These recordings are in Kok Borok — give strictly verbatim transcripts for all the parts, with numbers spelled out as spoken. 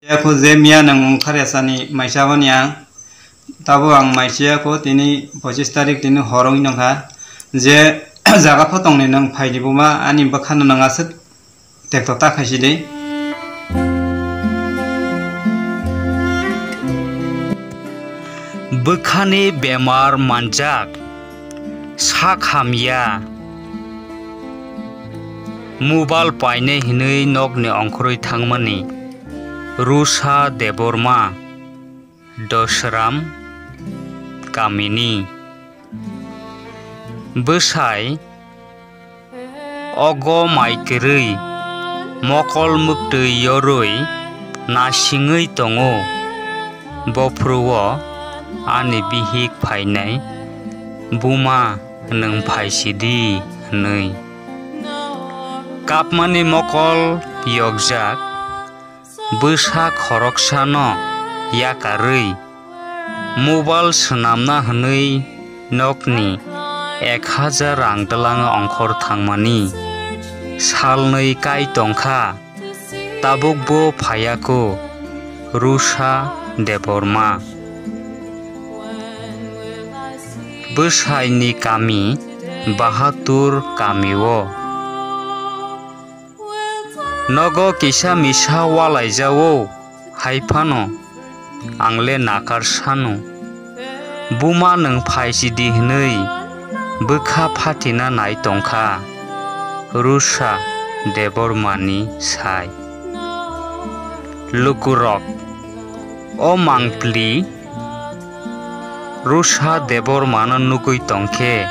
Yakho je miya nwng wngkha resa ni maisa boni ang. Tabuk ang maisa yakho tini pochis tarik tini hor wngwi nongkha. Je jaga pho tongni nwng phaidi buma ani bwkhano nwng aswk tekto ta khaisidi. Bwkhani bemar manjak, sak hamya, mobile painai hinwi nokni ongkhorwi thangmani Rusa Debbarma, Dosram kamini. Bwsai ogo mai kwrwi mokol mwktwi yorwi nasingwi tongo. Bophuru-o ani bihik phainai, "Buma, nwng phaisidi," hwnwi. Kapmani mokol yokjak, bwsa khoroksano yakarwi mobile swnamna hwnwi nokni ek hajar rang twlangwi ongkhor thangmani salnwi kai tongkha, tabukbo phaiyaku Rusa Debbarma. Bwsaini kami Bahatur kamio. Nogo kisa misa walaijao, hai phano ang le nakar sano. Buma nwng phaisidi hwnwi bwkha phatina nai tongkha Rusa Debbarmani sai. Lukurok, o mangpili Rusa Debbarmano nugwi tongkhe,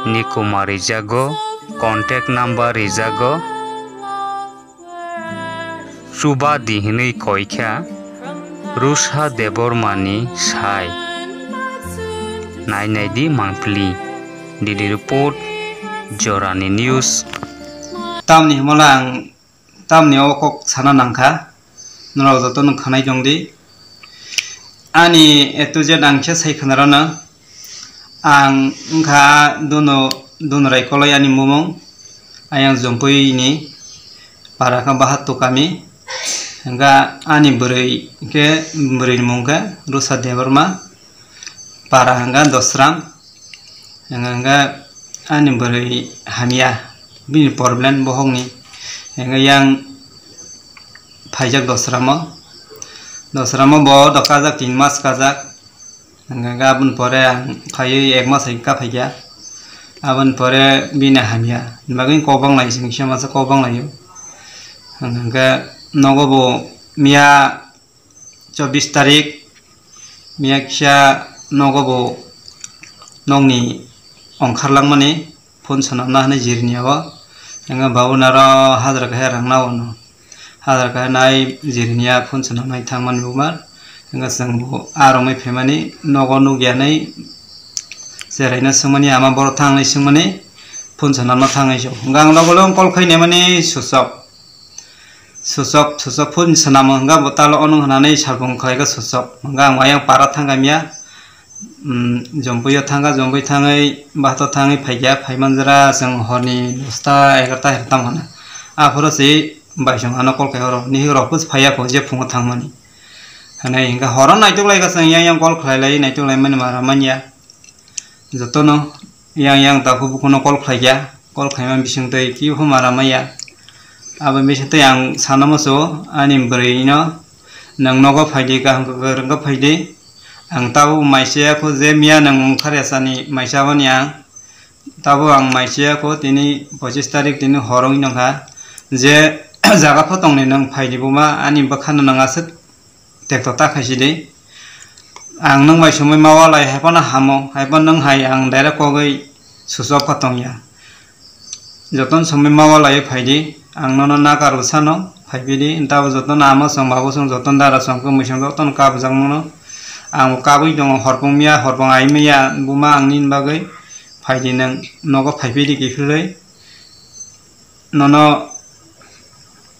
nikuma rijago, contact number rijago, chubadi hinwi koikha Rusa Debbarmani sai. Nai naidi mangpili. Didi report, Jorani News. Tamni hwnmale ang tamni o kok sana nangkha, norok joto no khwnai tongdi. Ani A to Z ang khe sai khwnarano. Ang wngkha Dunu, Dunu Raikolai ani mumung. Ayang Jompui ni para kha Bahatto kami. Hingkha ani bwrwi khe, bwrwi ni mung khe Rusa Debbarma, para hingkha Dosram. Hingkha ani bwrwi hamya, bini problem bohokni. Hingkha yang phaijak Dosramo. Dosramo bo do kajak, tin mas kajak. Hingkha aboni pore ang phaiwi ek mas hai kha phaikha. Aboni pore bini hamya. Bagwi kok bang lai sing kisa masa kok bang laio. Hingkha nogo bo miya chobbish tarik, miya kisa nogo bo nokni ongkhar langmani phone swnamna hwnwi Jirnia o. Hingkha babu naro hazar kahai rang nao no. Hazar kahai nai Jirnia phone swnamnai thangmani buma. Hingkha chwng bo a romwi phaimani nogo nukya hwnwi cheraino swngmani, ama borok thang hwnwi swngmani phone swnamna thangwi so. Hingkha ang logo logo call khainai mani swchok. Swchok, swchok phone swnamo hwnga bo talo ono hwnani salbung khlaikha swchok. Hwnga ang ayang para thangkha miya, um, Jompuio thangkha, Jompui thangwi bahato thangwi phaikha, phaimanjra chwng horni dosta egarta hertam hwna. Aphuru se baisong ano call khai oro, nihik rok phus phaiya kho je phungo thangmani. Hwnwi hwnkha horo naitok laikha chwng yang yang call khlai lai, naitok laimani mara manya. Jotono yang yang takhuk bukuno call khlaikha, call khlaima bisingtwi kibopha mara maya. Abo bisingtwi ang sana muchungo ani bwrwino, "Nwng nogo phaidi, kaham kwrwngkha phaidi. Ang tabuk maisa yakho je miya nwng wngkha resa ni maisa boni ang. Tabuk ang maisa yakho tini pochis tarik tini hor wngwi nongkha. Je jaga pho tongni nwng phaidi buma ani bwkhano nwng aswk tekto ta khaisidi. Ang nwng bai somoi ma walai haiphano hamo, haiphano nwng hai ang direct kogwi swchok kha tongya. Jotono somoi ma walai phaidi, ang nono nakaro sano, phaipidi, tabuk jotono ama song babo song jotono dara song kwmwi song jotono kabujak mano. Ang bo kabwi tongo, horpung miya, horpung ai miya, buma ang nini bagwi phaidi nwng nogo phaipidi kiphilwi. Nono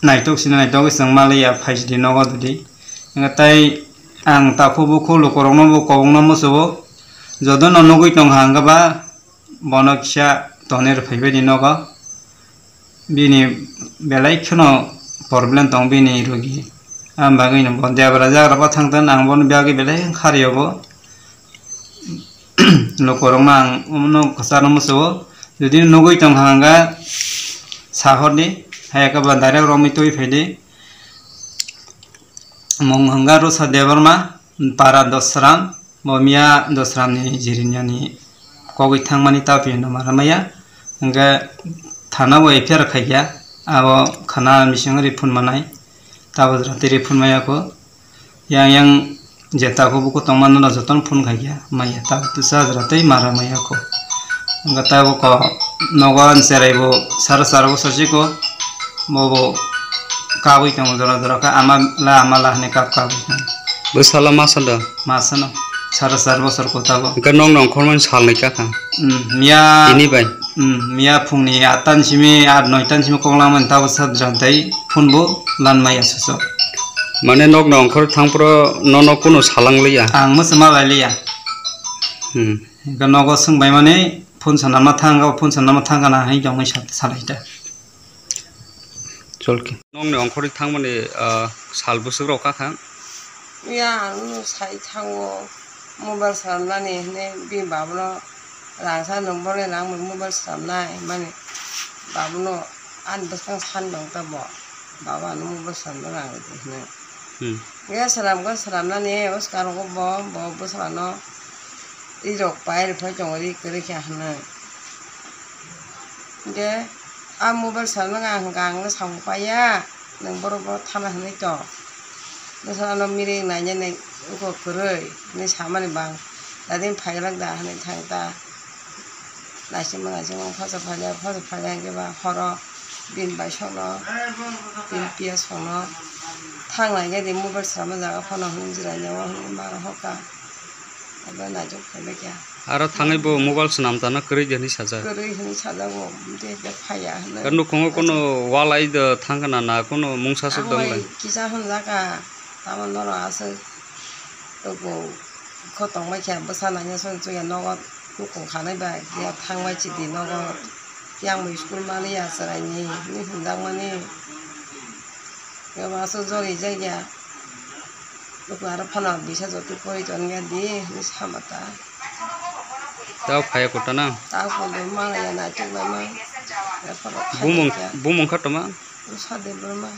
naitok sino naitok chwng maliya phaisidi nogo dudi. Hingkhe tai ang takhuk bukhuk lukurokno bo kobokno muchungo. Jotono nugwi tongkha hwnkhe ba bono kisa tonwi rwphaibaidi nogo. Bini belai kheno problem tong bini rogi. Ang bagwi no bo debra jagra bo thang thang ang bono bagwi belai kharwi o bo. Lukurokno ang omono kwcharo muchungo. Jodi nugwi tongkha hwnga sahorni, hai khe ba direct romwi twi phaidi. Mung hwnga Rusa Debbarma, para Dosram, bo miya Dosramni Jirinyani kogwi thangmani tapio no mara maya. Hwnkhe thana bo F I R khaikha, abo khana bising ri phunmanai, tabo jora twi ri phunmaya kho. Yang yang jeta kho buko tongmano no jotono phun khaikha maya, tabo twsa jora tei mara maya kho. Hwnkhe tabo ko nogo ang cherai bo sara sara bosor si kho, bo bo kabwi tongo jora jora khe ama la ama la hwnwi kap kabwi tongo. Bwsala masa da? Masano sara sara bosor kho tabo. Hwnkhe nokno ongkhormani salnwi kakha? Hmm, miya. Tini bai? Hmm, miya phungni atta ni simi, at noita ni simi kok langmani tabo sa jora tei phun bo lan maya suso. Mane nokno ongkhor thangphuru nono kunu salangliya? Ang mwsama lailiya. Hmm. Hwnkhe nogo swngbaimani phone sanama thang, o phone sanama thang kana hai tongwi sa-, salai ta. Cholki. Nokni ongkhorwi thangmani, ah, sal bwswk rok kakha? Ya, ang no sai thango mobile sanani hwnwi bini babono rang sa nwng bole nang mobile sanai mani babono ani bwskang san tong ta bo baba ano mobile sanna rang rwdi hwnwi. Hmm. Hwnkhe swnamkhe swnamnani bwskango bo, bo bwsano ri rok pai rwphai tongo, ri kwrwi kha hwnwi. Hwnkhe a mobile sanna ang hwnkha, ang no samung paiya, nwng borok bo thana hwnwi tong. Bwsano miring nainani wngkha kwrwi hwnwi samani bang. Dadin phailak da hwnwi thang ta. Naisingma naisingma phosa phailya, phosa phailya hwnkhe ba horo bini baisokno, bini piyasokno thang naikhe di mobile swnamna jaga phano hwnwi jwrainio hwnwi ma rohorkha. Abo naijak phaibaikha. Aro thangwi bo mobile swnam tana kwrwi di hwnwi sajak. Kwrwi hwnwi sajago, tei hwnkhe phaiya hwnwi. Aro nukhungo kunu walai do thangkhana na kunu mungsa suk dong lai? Kisa hwnjaka, tamo norok aswk tongkho tongbaikha bwsa naina songwi chukya nogo. Nukhung khanai bai ya thangbai chidi nogo, yang bo school mani ya chwraini hinwi hwnjakmani. Eba aswk jori jakya. Nukhung aro phano bisa jotwi pori tongya di hinwi sama ta. Tao phaiya kota na? Tao kondo mangya naitok bai ma. Bumung, bumung kha toma? Sade borma.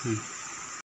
Hmm.